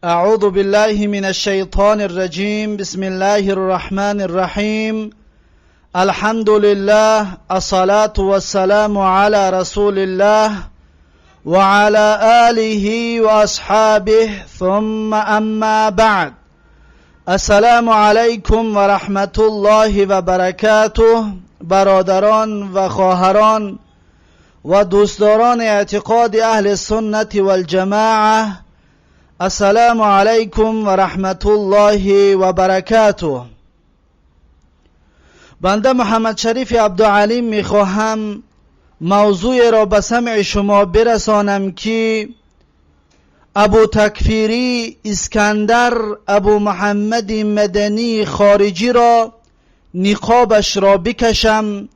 أعوذ بالله من الشيطان الرجيم. بسم الله الرحمن الرحيم. الحمد لله، الصلاة والسلام على رسول الله وعلى آله وأصحابه، ثم أما بعد. السلام علیکم و رحمت الله و برکاته. برادران و خواهران و دوستداران اعتقاد اهل سنت والجماعه، السلام علیکم و رحمت الله و برکاته. بنده محمد شریف عبدالعلیم میخواهم موضوع را به سمع شما برسانم که ابو تکفیری اسکندر ابو محمد مدنی خارجی را نقابش را بکشم،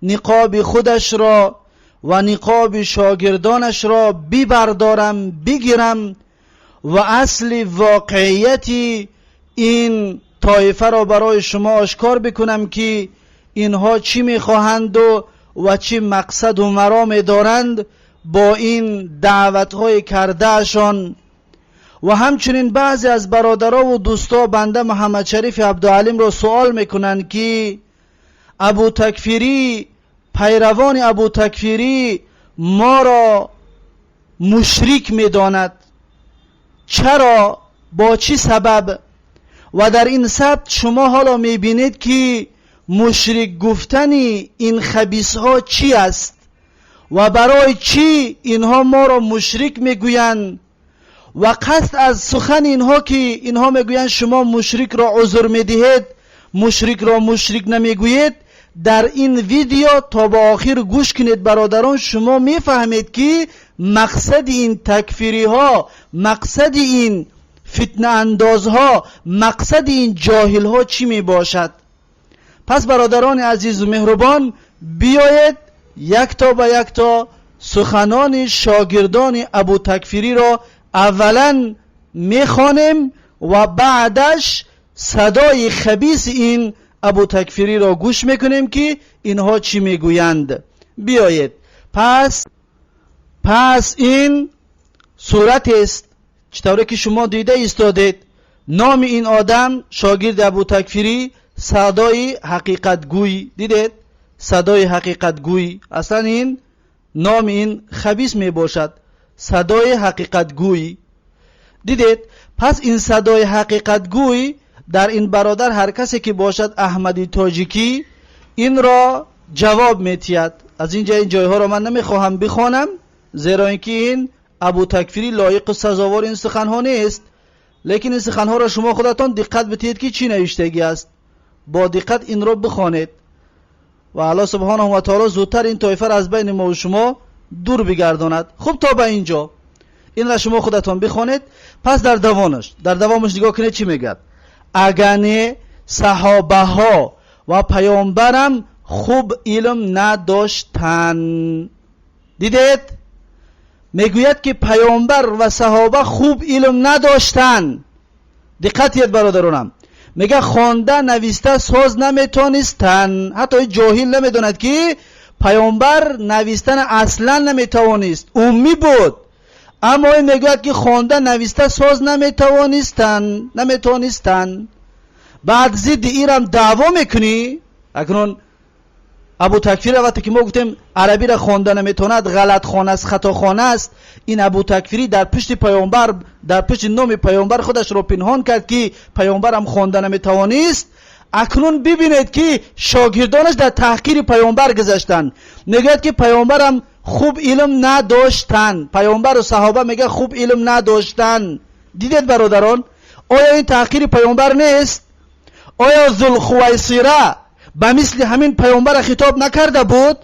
نقاب خودش را و نقاب شاگردانش را ببردارم، بگیرم و اصل واقعیت این طایفه را برای شما آشکار بکنم که اینها چی میخواهند و چی مقصد و مرام دارند با این دعوت‌های کردهشان. و همچنین بعضی از برادرها و دوستا بنده محمد شریف عبدالعلیم را سوال میکنند که ابو تکفیری، پیروان ابو تکفیری ما را مشرک میداند، چرا؟ با چی سبب؟ و در این ثبت شما حالا میبینید که مشرک گفتن این خبیث ها چی است و برای چی اینها ما را مشرک میگویند و قصد از سخن اینها که اینها میگویند شما مشرک را عذر میدهید، مشرک را مشرک نمیگویید. در این ویدیو تا به آخر گوش کنید برادران، شما میفهمید که مقصد این تکفیری ها، مقصد این فتنه اندازها، مقصد این جاهل ها چی می باشد. پس برادران عزیز و مهربان، بیایید یک تا به یک تا سخنان شاگردان ابو تکفیری را اولا میخوانیم و بعدش صدای خبیث این ابو تکفیری را گوش میکنیم که اینها چی میگویند. بیایید. پس این صورت است چطوری که شما دیده ایستادید. نام این آدم، شاگرد ابو تکفیری، صدای حقیقت گوی. دیدید؟ صدای حقیقت گوی. اصلا این نام این خبیث می باشد، صدای حقیقت گوی. دیدید؟ پس این صدای حقیقت گوی در این برادر هر کسی که باشد احمدی تاجیکی این را جواب میتید. از اینجا این جایها را من نمیخواهم بخوانم، زیرا اینکه این ابو تکفیری لایق و سزاوار این سخنها نیست، لیکن این سخنها را شما خودتان دقت بتید که چی نوشتگی است. با دقت این را بخوانید و الله سبحانه و تعالی زودتر این طایفه را از بین ما و شما دور بگرداند. خب، تا به اینجا این را شما خودتان بخوانید. پس در دوامش نگاه کنید چی میگه: اگه صحابه ها و پیامبرم خوب علم نداشتن. دیدید؟ میگوید که پیامبر و صحابه خوب علم نداشتن. دقت کنید برادرانم. میگه خوانده نویسته ساز نمیتونستن. حتی جاهل نمیدوند که پیامبر نویستن اصلا نمیتوانست، امی بود. اما این میگوید که خوانده نویسته ساز نمیتوانستن. بعد ضد ایرم دعوا میکنی. اکنون ابو تکفیر وقتی که ما گفتیم عربی را خوانده نمیتواند، غلط خوان است، خطا خوان است، این ابو تکفیری در پشت پیامبر، در پشت نام پیامبر خودش رو پنهان کرد که پیامبر هم خوانده نمیتوانست. اکنون ببینید که شاگردانش در تحقیر پیامبر گذشتن. میگوید که پیامبرم خوب علم نداشتن. پیامبر و صحابه میگه خوب علم نداشتن. دیدید برادران؟ آیا این تحقیر پیامبر نیست؟ آیا ذوالخویصره به مثل همین پیامبر خطاب نکرده بود؟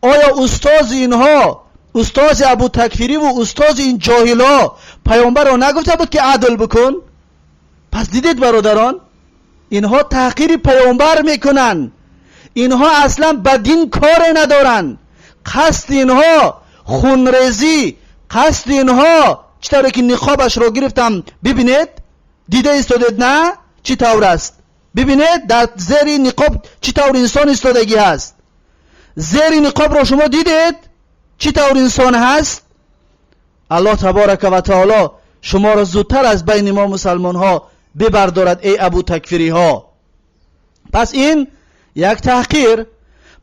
آیا استاذ اینها، استاذ ابو تکفیری و استاذ این جاهلا، پیامبر را نگفته بود که عدل بکن؟ پس دیدید برادران، اینها تحقیر پیامبر میکنن. اینها اصلا به دین کار ندارن. قصد اینها خونریزی، قصد اینها چطوری که نقابش رو گرفتم، ببینید، دیده ایستادید نه؟ چی طور است؟ ببینید در زیر نقاب چی طور انسان ایستادگی هست. زیر نقاب رو شما دیدید چی طور انسان هست؟ الله تبارک و تعالی شما را زودتر از بین ما مسلمان ها ببردارد ای ابو تکفیری ها. پس این یک تحقیر.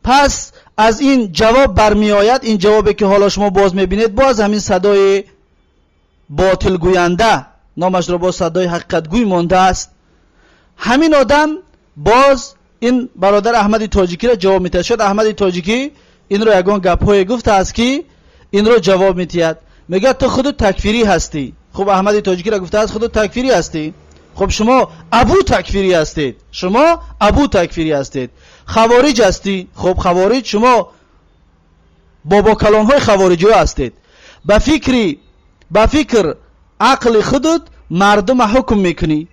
پس از این جواب برمی آید، این جوابی که حالا شما باز میبینید، باز همین صدای باطل گوینده نامش را باز صدای حقیقت گوی مانده است. همین آدم باز این برادر احمد تاجیکی را جواب میتید. شاید احمد تاجیکی این را یگان گپ‌های گفته است که این را جواب میتید. میگه تو خود تکفیری هستی. خب احمد تاجیکی را گفته است خود تکفیری هستی. خب شما ابو تکفیری هستید، شما ابو تکفیری هستید، خوارج هستی. خب خوارج شما بابا کلانهای خوارجی هستید. به فکر عقل خودت مردم حکم میکنی.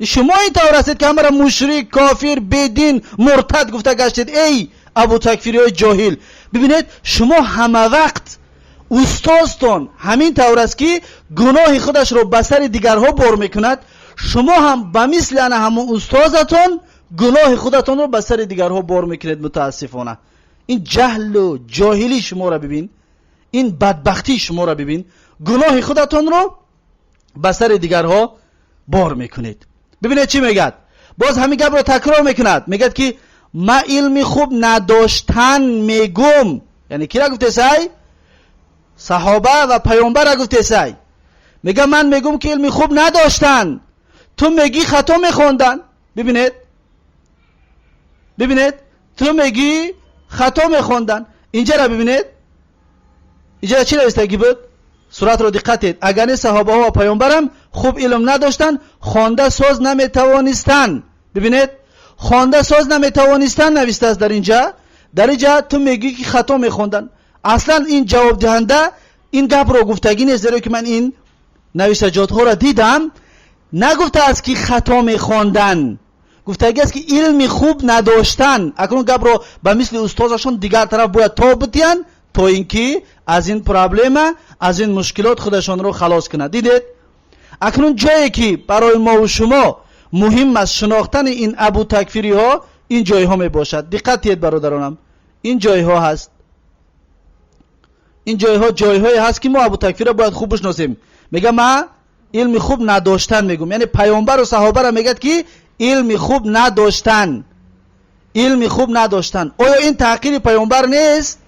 شما این طور هستید که همه را مشرک، کافر، بیدین، مرتد گفته گشتید ای ابو تکفیری های جاهل. ببینید شما همه وقت استادتان همین طور است که گناه خودش رو به سر دیگرها بار میکند. شما هم به مثل انا همون استادتان گناه خودتان رو به سر دیگرها بار میکنید. متاسفانه این جهل و جاهلی شما را ببین، این بدبختی شما را ببین، گناه خودتان رو به سر دیگرها بار میکنید. ببینید چی میگد، باز همین گپ رو تکرار میکند. میگد که ما علم خوب نداشتن میگم. یعنی کی را گفته سای؟ صحابه و پیامبر را گفته سای. میگه من میگم که علم خوب نداشتن، تو میگی خطا میخوندن. ببینید، ببینید تو میگی خطا میخوندن. اینجا را ببینید، اینجا چی نوشته بود؟ صورت رو دقت دید. اگر صحابه ها و پیامبرم خوب علم نداشتن، خوانده ساز نمیتوانستن. ببینید خوانده ساز نمیتوانستن نوشته است در اینجا. در اینجا تو میگی که خطا میخوندن. اصلا این جواب دهنده این گپ رو گفتگی نیست، زیرا که من این نوشته ها را دیدم، نگفته است که خطا میخواندن، گفتگی است که علم خوب نداشتن. اکنون گپ رو به مثل استادشون دیگر طرف باید تا بدین تا اینکه از این پرابلم، از این مشکلات خودشان رو خلاص کنند. دیدید اکنون جایی که برای ما و شما مهم است شناختن این ابو تکفیری ها، این جای ها می باشد. دقت دید برادرانم، این جای ها هست، این جای ها جای های هست که ما ابو تکفیر را باید خوب بشناسیم. میگه ما علم خوب نداشتن میگم، یعنی پیامبر و صحابه را میگه که علم خوب نداشتن، علم خوب نداشتن. آیا این تحقیر پیامبر نیست؟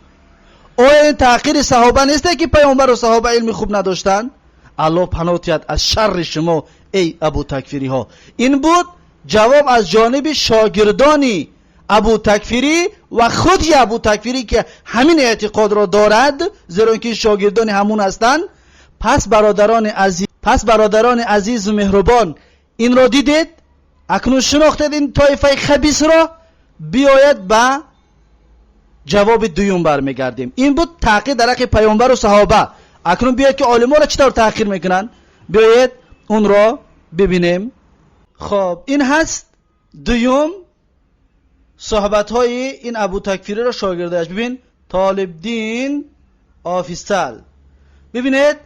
آیا این تحقیر صحابه نیست که پیامبر و صحابه علم خوب نداشتن؟ الله پناه دهد از شر شما ای ابو تکفیری ها. این بود جواب از جانب شاگردانی ابو تکفیری و خودی ابو تکفیری که همین اعتقاد را دارد، زیرا که شاگردان همون هستند. پس برادران عزیز و مهربان، این را دیدید، اکنون شناختید این طایفه خبیث را. بیاید به جواب دوم برمیگردیم. این بود تحقیر در حق پیامبر و صحابه. اکنون بیاید که عالما را چطور تحقیر میکنن، بیاید اون را ببینیم. خب این هست دوم صحبت های این ابو تکفیری را شاگردش. ببین طالب دین آفیسال، ببینید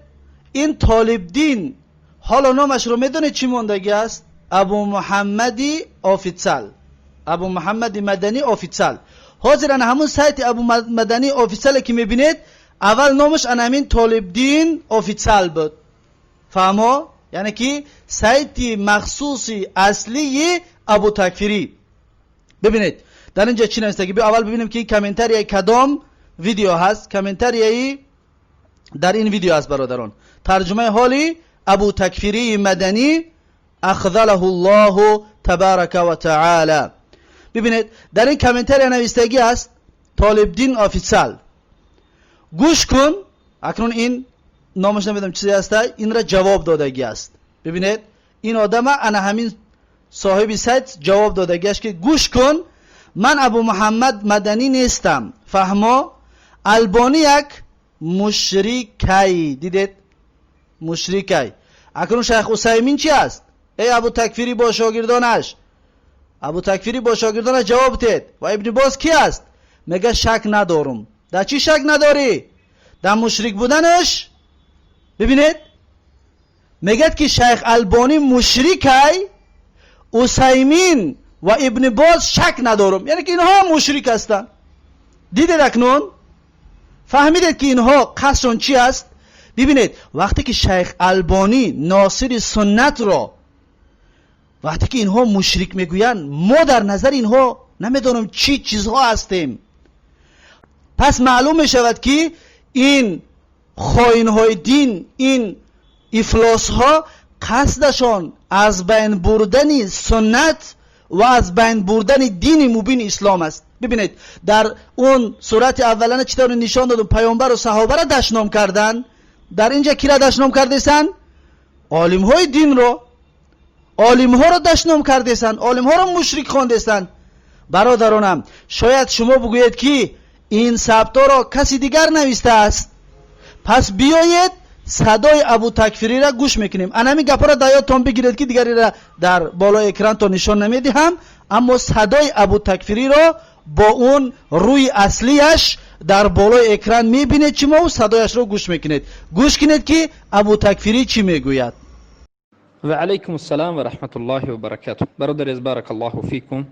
این طالب دین حالا نامش رو میدونید چی ماندگی است؟ ابو محمدی آفیسال، ابو محمد مدنی آفیسال. حاضر همون سایت ابو مدنی آفیسال که میبینید، اول نامش همین طالب دین آفیسال بود. فهمو؟ یعنی که سایت مخصوصی اصلی ابو تکفیری. ببینید در اینجا چی نوشته؟ بیا اول ببینیم که commentary کدام ویدیو هست. commentary در این ویدیو هست برادران. ترجمه حالی ابو تکفیری مدنی اخذله الله تبارک و تعالی. ببینید در این commentary نوشتگی است طالب دین آفیسال. گوش کن، اکنون این نامش نمیدونم چیزی هست، این را جواب دادگی است. ببینید این آدم انا همین صاحب سایت جواب دادگی است که گوش کن، من ابو محمد مدنی نیستم. فهما؟ البانی یک مشرکی. دیدید؟ مشرکی. اکنون شیخ عثیمین چی است؟ ای ابو تکفیری با شاگردانش، ابو تکفیری با شاگردانش جواب دید. و ابن باز کی است؟ میگه شک ندارم. در چی شک نداری؟ در مشرک بودنش. ببینید میگه که شیخ البانی مشرکی، عثیمین و ابن باز شک ندارم، یعنی که اینها مشرک هستند. دیدید اکنون؟ فهمیدید که اینها قصدشون چی است؟ ببینید وقتی که شیخ البانی ناصر سنت را وقتی که اینها مشرک میگویند، ما در نظر اینها نمیدانم چی چیزها هستیم. پس معلوم میشود که این خائنهای دین، این افلاس ها قصدشان از بین بردن سنت و از بین بردن دین مبین اسلام است. ببینید در اون صورت اولانه چطور نشان دادم پیامبر و صحابه را دشنام کردن، در اینجا کی را دشنام کردیسن؟ عالم های دین رو، عالم ها را دشنام کردیسن، عالم ها را مشرک خواندیسن. برادرانم شاید شما بگویید که این ثبت را کسی دیگر نوشته است. پس بیایید صدای ابو تکفیری را گوش میکنیم. انمی گپا را در یادتان بگیرید که دیگری را در بالای اکران تا نشان نمیدهم، اما صدای ابو تکفیری را با اون روی اصلیش در بالای اکران میبینید چی ما و صدایش را گوش میکنید. گوش کنید که ابو تکفیری چی میگوید. و علیکم السلام و رحمت الله و برکاته. برادر از بارک الله فیکم،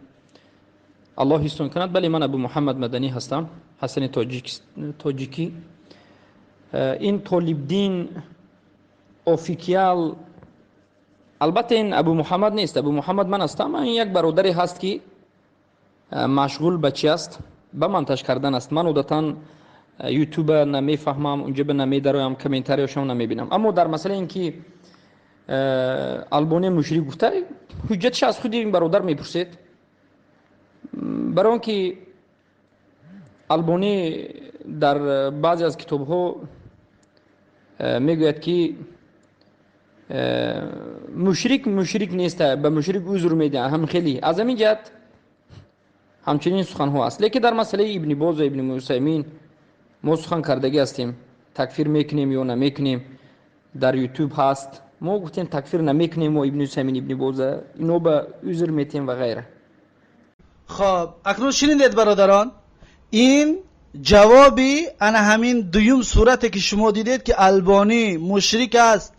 الله حفظتون کند. بله من ابو محمد مدنی هستم، حسن تاجیکی. این طالب دین official، البته این ابو محمد نیست، ابو محمد من هستم. این یک برادری هست که مشغول به چی است؟ به منتج کردن است. من عادتا یوتیوب نمیفهمم، اونجا به نمیدرویم، commentary شون نمیبینم. اما در مسئله اینکه البانی مشرک گفته، حجتش از خود این برادر میپرسید. برای اینکه البانی در بعضی از کتاب ها میگوید که مشرک مشرک نیست، به مشرک عذر میده، هم خیلی از همین جهت همچنین سخن ها است. لیکن در مسئله ابن باز و ابن عثیمین ما سخن کردگی هستیم، تکفیر میکنیم یا نمیکنیم، در یوتیوب هست. ما گفتیم تکفیر نمیکنیم و ابن عثیمین ابن باز اینو به عذر میتیم و غیره. خب اکنون شنیدید برادران، این جوابی انا همین دویم صورتی که شما دیدید که البانی مشرک است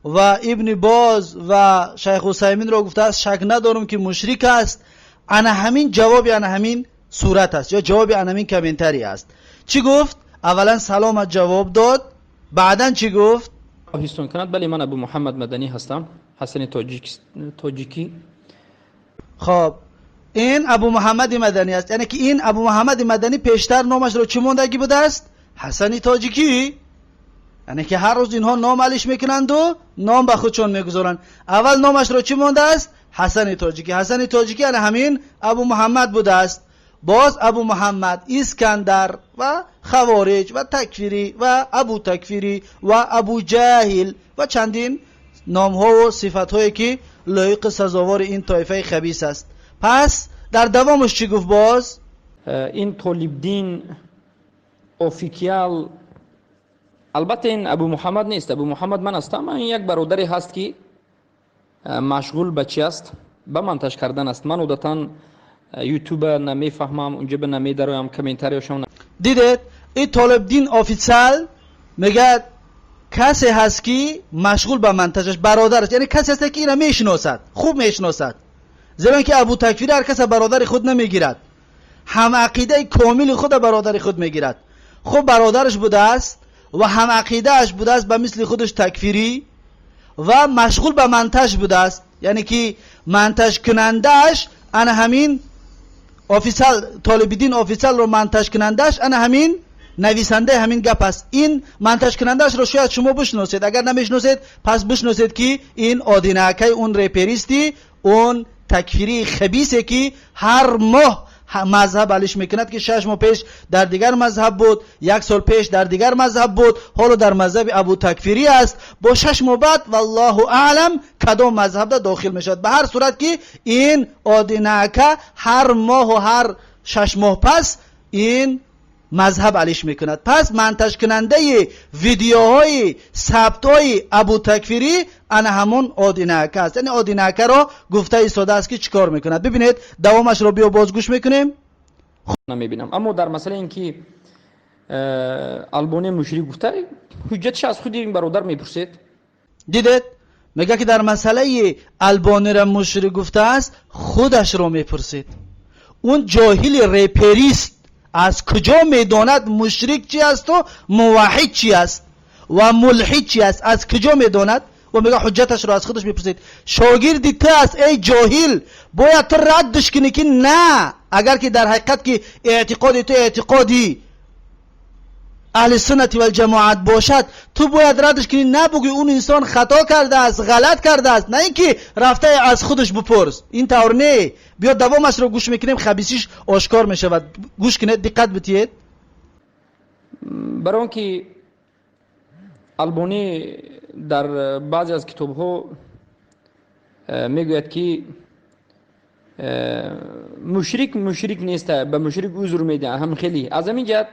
و ابن باز و شیخ عثیمین را گفته است شک ندارم که مشرک است، انا همین جوابی انا همین صورت است یا جوابی انا همین commentary است. چی گفت؟ اولا سلام جواب داد، بعدا چی گفت؟ حفظتون کند. بله من ابو محمد مدنی هستم، حسن تاجیکی. خب این ابو محمد مدنی است، یعنی که این ابو محمد مدنی پیشتر نامش رو چی موندگی بوده است؟ حسن تاجیکی. یعنی که هر روز اینها نام علیش میکنند و نام به خودشون میگذارند. اول نامش رو چی مونده است؟ حسن تاجیکی. حسن تاجیکی یعنی همین ابو محمد بوده است. باز ابو محمد اسکندر و خوارج و تکفیری و ابو تکفیری و ابو جاهل و چندین نام ها و صفت هایی که لایق سزاوار این طایفه خبیث است. پس در دوامش چی گفت باز؟ این طالب دین official، البته این ابو محمد نیست، ابو محمد من هستم. این یک برادری هست که مشغول به چی است؟ به منتج کردن است. من عادتا یوتیوب نمیفهمم، اونجا به نمیدرویم، commentary شون. دیدید این طالب دین official میگه کسی هست که مشغول به منتجش، برادرش، یعنی کسی هست که اینو میشناسد، خوب میشناسد، زیرا که ابو تکفیر هر کس برادر خود نمیگیرد، هم عقیده کامل خود برادر خود میگیرد. خب برادرش بوده است و هم عقیده اش بوده است به مثل خودش تکفیری و مشغول به منتج بوده است، یعنی که منتج کنندهش انا همین official طالب دین official رو منتج کنندهش انا همین نویسنده همین گپ است. این منتج کنندهش رو شاید شما بشناسید، اگر نمیشناسید پس بشناسید که این آدینکه اون رپریستی، اون تکفیری خبیثه که هر ماه مذهب علیش میکند که 6 ماه پیش در دیگر مذهب بود، 1 سال پیش در دیگر مذهب بود، حالا در مذهب ابو تکفیری است. با 6 ماه بعد والله اعلم کدام مذهب در داخل میشد. به هر صورت که این آدینکه هر ماه و هر 6 ماه پس این مذهب علیش میکند. پس منتج کننده ویدیوهای ثبت های ابو تکفیری انا همون آدینکه است. یعنی آدینکه را گفته ایستاده است که چیکار میکند. ببینید دوامش رو بیا بازگوش میکنیم. نمیبینم. اما در مسئله اینکه البانی مشرک گفته، حجتش از خود این برادر میپرسید. دیدید میگه که در مسئله البانی را مشرک گفته است خودش رو میپرسید. اون جاهل رپریست از کجا میداند مشرک چی است و موحد چی است؟ ва мулҳид чӣ аст, аз куҷо медонад? Ва мегӯяд, ҳуҷҷаташро аз худаш мепурсед. Шогирди ту аст, эй ҷоҳил, бояд ту раддш кунӣ, ки на, агар ки дар ҳақиқат ки эътиқоди ту эътиқоди аҳли суннати валҷамоат бошад, ту бояд раддш кунӣ, на бугӯӣ он инсон хато кардааст, ғалат кардааст, на ин ки рафта аз худаш бипурс. Ин тавр не. Биё, давомашро гӯш мекунем, хабисиш ошкор мешавад. Гӯш кунед, диққат битиҳед. Барои он ки Албонӣ дар баъзе аз китобҳо мегӯяд, ки мушрик мушрик нест, ба мушрик узр медиҳанд, ҳам хеле аз ҳамин ҷиҳат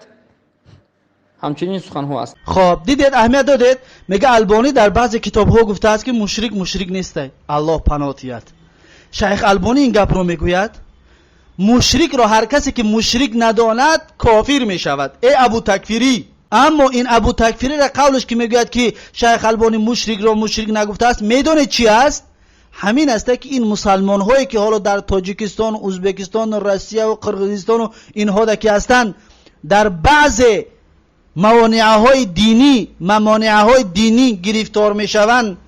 ҳамчунин суханҳо аст. Хоб, дидед, аҳамият додед? Мега, Албонӣ дар баъзе китобҳо гуфтааст, ки мушрик мушрик нестай. Аллоҳ паноҳ диҳад. Шайх Албонӣ ин гапро мегӯяд. Мушрикро ҳар касе ки мушрик надонад, кофир мешавад, э Абу Такфирӣ. Аммо ин Абу Такфириро қавлаш, ки мегӯяд, ки шайх Албонӣ мушрикро мушрик нагуфтааст, медонед чи аст? Ҳамин аста, ки ин мусалмонҳое, ки ҳоло дар Тоҷикистон, Ӯзбекистону Россияву Қирғизистону инҳода ки ҳастанд, дар баъзе мамониаҳои динӣ гирифтор мешаванд,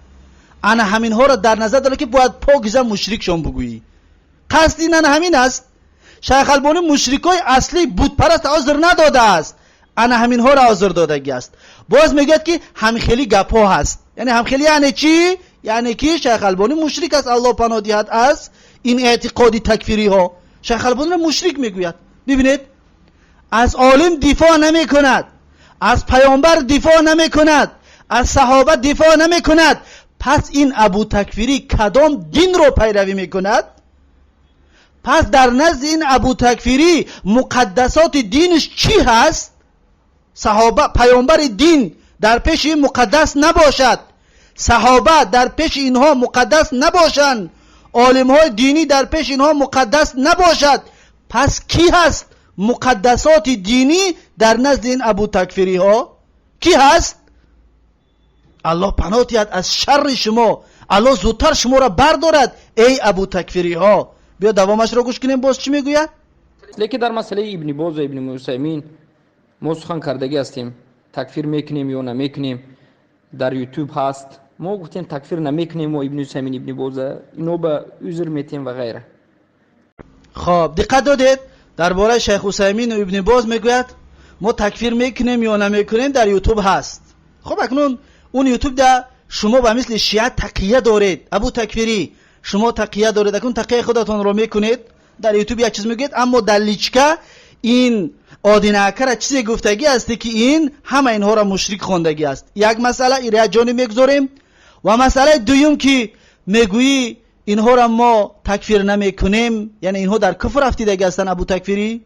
ана ҳаминҳоро дар назар дорад, ки бояд покиза мушрикшон бугӯӣ. Қасд ин ана ҳамин аст. Шайх Албонӣ мушрикҳои аслӣ, бутпараст узр надодааст, ана ҳаминҳоро узр додагӣ аст. Боз мегӯяд, ки ҳамхели гапҳо ҳаст. Яъне ҳамхели яъне чӣ? Яъне ки шайх Албонӣ мушрик аст. Аллоҳ паноҳ диҳад аз ин эътиқоди такфириҳо. Шайх Албониро мушрик мегӯяд. Бибинед, аз олим дифоъ намекунад, аз паёмбар дифоъ намекунад, аз саҳоба дифоъ намекунад. Пас ин Абу Такфирӣ кадом динро пайравӣ мекунад? Пас дар назди ин Абу Такфирӣ муқаддасоти диниш чӣ ҳаст? Саҳоба, паёмбари дин дар пеши ин муқаддас набошад, саҳоба дар пеши инҳо муқаддас набошанд, олимҳои динӣ дар пеши инҳо муқаддас набошад, пас кӣ ҳаст муқаддасоти динӣ дар назди ин Абу Такфириҳо? Кӣ ҳаст? Аллоҳ паноҳ диҳад аз шарри шумо. Аллоҳ зудтар шуморо бардорад, эй Абу Такфириҳо. Биё, давомашро гӯш кунем, боз чӣ мегӯяд. Лекин дар масъалаи Ибни Боз ва Ибни Усаймин мо сухан кардагӣ ҳастем, такфир мекунем ё намекунем, дар Ютуб ҳаст. Мо гуфтем, такфир намекунем мо Ибни Усаймин, Ибни Боза, ино ба узр метем ва ғайра. Хоб, диққат додед? Дар бораи шайх Усаймину Ибни Боз мегӯяд, мо такфир мекунем ё намекунем, дар Ютуб ҳаст. Хоб, акнун он Ютубда шумо ба мисли шиа тақия доред, Абу Такфирӣ, шумо тақия доред. Акнун тақияи худатонро мекунед, дар Ютуб як чиз мегӯед, аммо дар личка ин одинаакара чизе гуфтагӣ ҳасте, ки ин ҳама инҳоро мушрик хондагӣ аст. Як масъала ира як ҷониб мегузорем ва масъалаи дуюм, ки мегӯӣ, инҳоро мо такфир намекунем, яъне инҳо дар куфр афтидагӣ ҳастанд. Абу Такфирӣ,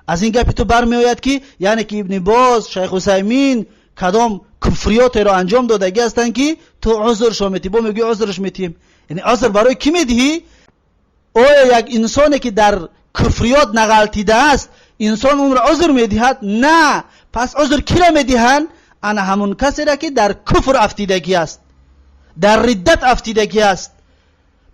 аз ин гапи ту бармеояд, ки яъне ки Ибни Боз, шайх Усаймин кадом куфриётеро анҷом додагӣ ҳастанд, ки ту узршо метиҳӣ? Бо мегӯӣ, узрш метиҳем. Яъне узр барои кӣ медиҳӣ? Оё як инсоне, ки дар куфриёт нағалтидааст, инсон онро узр медиҳад? На. Пас узр киро медиҳанд? Ана ҳамун касеро, ки дар куфр афтидагӣ аст, дар риддат афтидагӣ аст.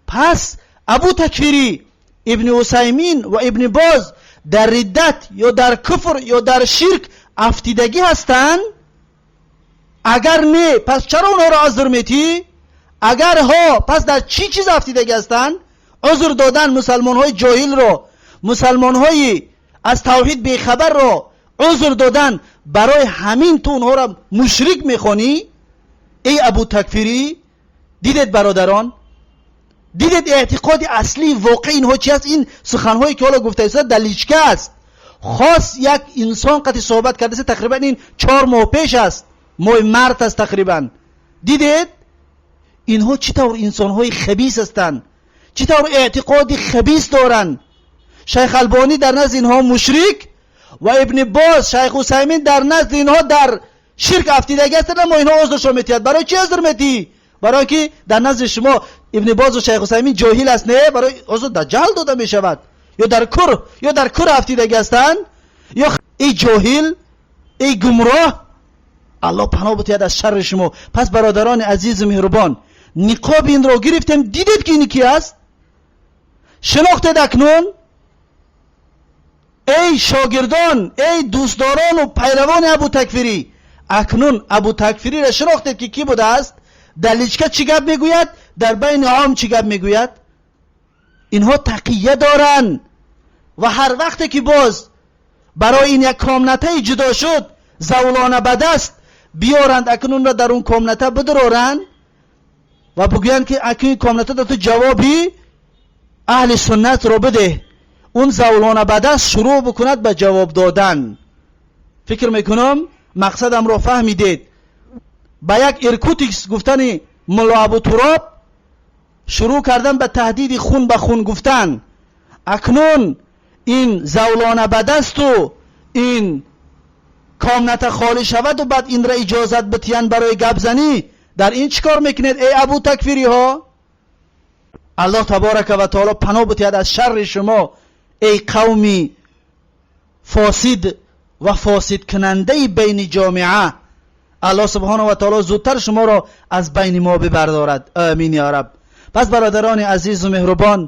Пас, Абу Такфирӣ, Ибни Усаймин ва Ибни Боз дар риддат ё дар куфр ё дар ширк афтидагӣ ҳастанд? Агар не, пас чаро онҳоро узр метиҳӣ? Агар ҳо, пас дар чӣ чиз афтидагӣ ҳастанд? Узр додан мусалмонҳои ҷоҳилро, мусалмонҳои аз тавҳид бехабарро узр додан, барои ҳамин ту онҳоро мушрик мехонӣ, эй Абу Такфирӣ? Дидед, бародарон, дидед, эътиқоди аслии воқеи инҳо чи аст? Ин суханҳое, ки ҳоло гуфта истода, дар личка аст. Хос як инсон қати суҳбат кардааст, тақрибан ин 4 моҳ пеш аст, моҳи март аст тақрибан. Дидед, инҳо чӣ тавр инсонҳои хабис ҳастанд, чӣ тавр эътиқоди хабис доранд? Шайх Албонӣ дар назди инҳо мушрик ва Ибни Боз, шайх Усаймин дар назди инҳо дар ширк афтидагӣ ҳастанд, аммо инҳо узршо метиҳад. Барои чӣ узр метиҳӣ? Барои ки дар назди шумо Ибни Бозу шайх Усаймин ҷоҳил аст? Не, барои узр дар ҷаҳл дода мешавад ё дар кур афтидагӣ ҳастанд. Ё эй ҷоҳил, эй гумроҳ, Аллоҳ паноҳ бутиҳад аз шарри шумо. Пас, бародарони азизу меҳрубон, ниқоби инро гирифтем, дидед, ки ин ки аст, шинохтед. Акнун, эй шогирдон, эй дӯстдорону пайравони Абу Такфирӣ. Акнун Абу Такфириро шинохтед, ки кӣ будааст? Дар личка чӣ гап мегӯяд, дар байни ом чӣ гап мегӯяд? Инҳо тақия доранд ва ҳар вақте ки боз барои ин як комнатаи ҷудо шуд, завлона ба даст биёранд, акнунро дар он комната бидуроранд ва бигӯянд, ки акнун комната ту ҷавоби аҳли суннатро бидеҳ. Он завлона ба даст шурӯъ бикунад ба ҷавоб додан. Фикр мекунам, мақсадамро фаҳмидед. Ба як Иркутикс гуфтани мулло Абу Туроб шурӯъ кардан ба таҳдиди хун ба хун гуфтан. Акнун ин завлона ба дасту ин комната холӣ шаваду баъд инра иҷозат битиянд барои гапзанӣ. Дар ин чӣ кор мекунед, эй Абу Такфириҳо? Аллоҳ таборака ва таоло паноҳ битиҳад аз шарри шумо, эй қавми фосид ва фосидкунандаи байни ҷомеа. Аллоҳ субҳонаҳу ва таоло зудтар шуморо аз байни мо бибардорад. Амин ё раб. Пас, бародарони азизу меҳрубон,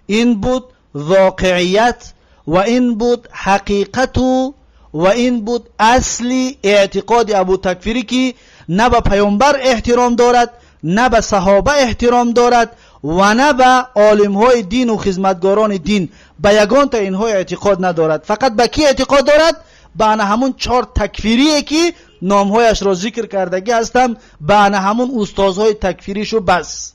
ин буд воқеият ва ин буд ҳақиқату ва ин буд асли эътиқоди Абу Такфирӣ, ки на ба паёмбар эҳтиром дорад, на ба саҳоба эҳтиром дорад ва на ба олимҳои дину хизматгорони дин. Ба ягонта инҳо эътиқод надорад. Фақат ба кӣ эътиқод дорад? Ба ана ҳамун чор такфирие, ки номҳояшро зикр кардагӣ ҳастам, ба ана ҳамун устозҳои такфиришу, бас.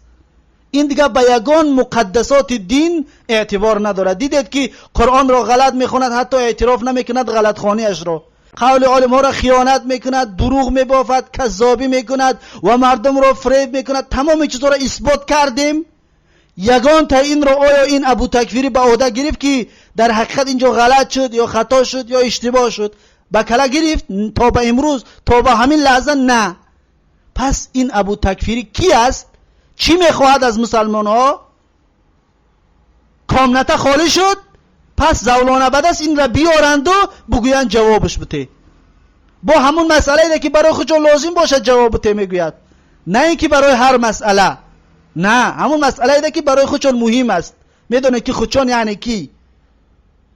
Ин дигар ба ягон муқаддасоти дин эътибор надорад. Дидед, ки Қуръонро ғалат мехонад, ҳатто эътироф намекунад ғалатхониашро, қавли олимҳоро хиёнат мекунад, дурӯғ мебофад, каззобӣ мекунад ва мардумро фиреб мекунад. Тамоми чизҳоро исбот кардем. Ягонта инро оё ин Абу Такфирӣ ба ӯҳда гирифт, ки дар ҳақиқат инҷо ғалат шуд ё хато шуд ё иштибоҳ шуд? Ба кала гирифт? То ба имрӯз, то ба ҳамин лаҳза на. Пас ин Абу Такфирӣ кӣ аст? Чӣ мехоҳад аз мусалмонҳо? Комната холӣ шуд, пас завлона ба даст инра биёранду бугӯянд, ҷавобаш бите. Бо ҳамун масъалае, ки барои худшон лозим бошад, ҷавоб бите, мегӯяд, на ин ки барои ҳар масъала. На, ҳамун масъалае, ки барои худшон муҳим аст. Медонед, ки худшон яъне кӣ?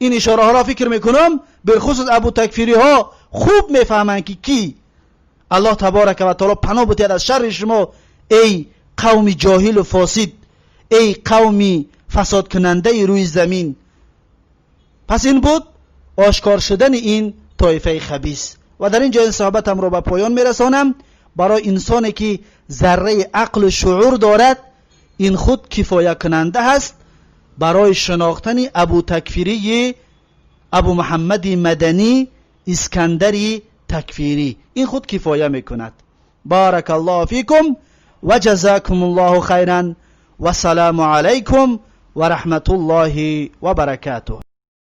Ин ишораҳоро, фикр мекунам, бихусус Абу Такфириҳо хуб мефаҳманд, ки кӣ. Аллоҳ таборака ва таоло паноҳ бутиҳад аз шарри шумо, эй қавми ҷоҳилу фосид, эй қавми фасодкунандаи рӯи замин. Пас ин буд ошкор шудани ин тоифаи хабис. Ва дар ин ҷо ин суҳбатамро ба поён мерасонам. Барои инсоне, ки зарраи ақлу шуъур дорад, ин худ кифоякунанда ҳаст барои шинохтани Абу Такфирии Абу Муҳаммади Маданӣ, Искандари Такфирӣ. Ин худ кифоя мекунад. Барака Аллоҳу фикум ва ҷазакум Аллоҳу хайран. Вассалому алайкум ва раҳматуллоҳи ва баракатуҳ.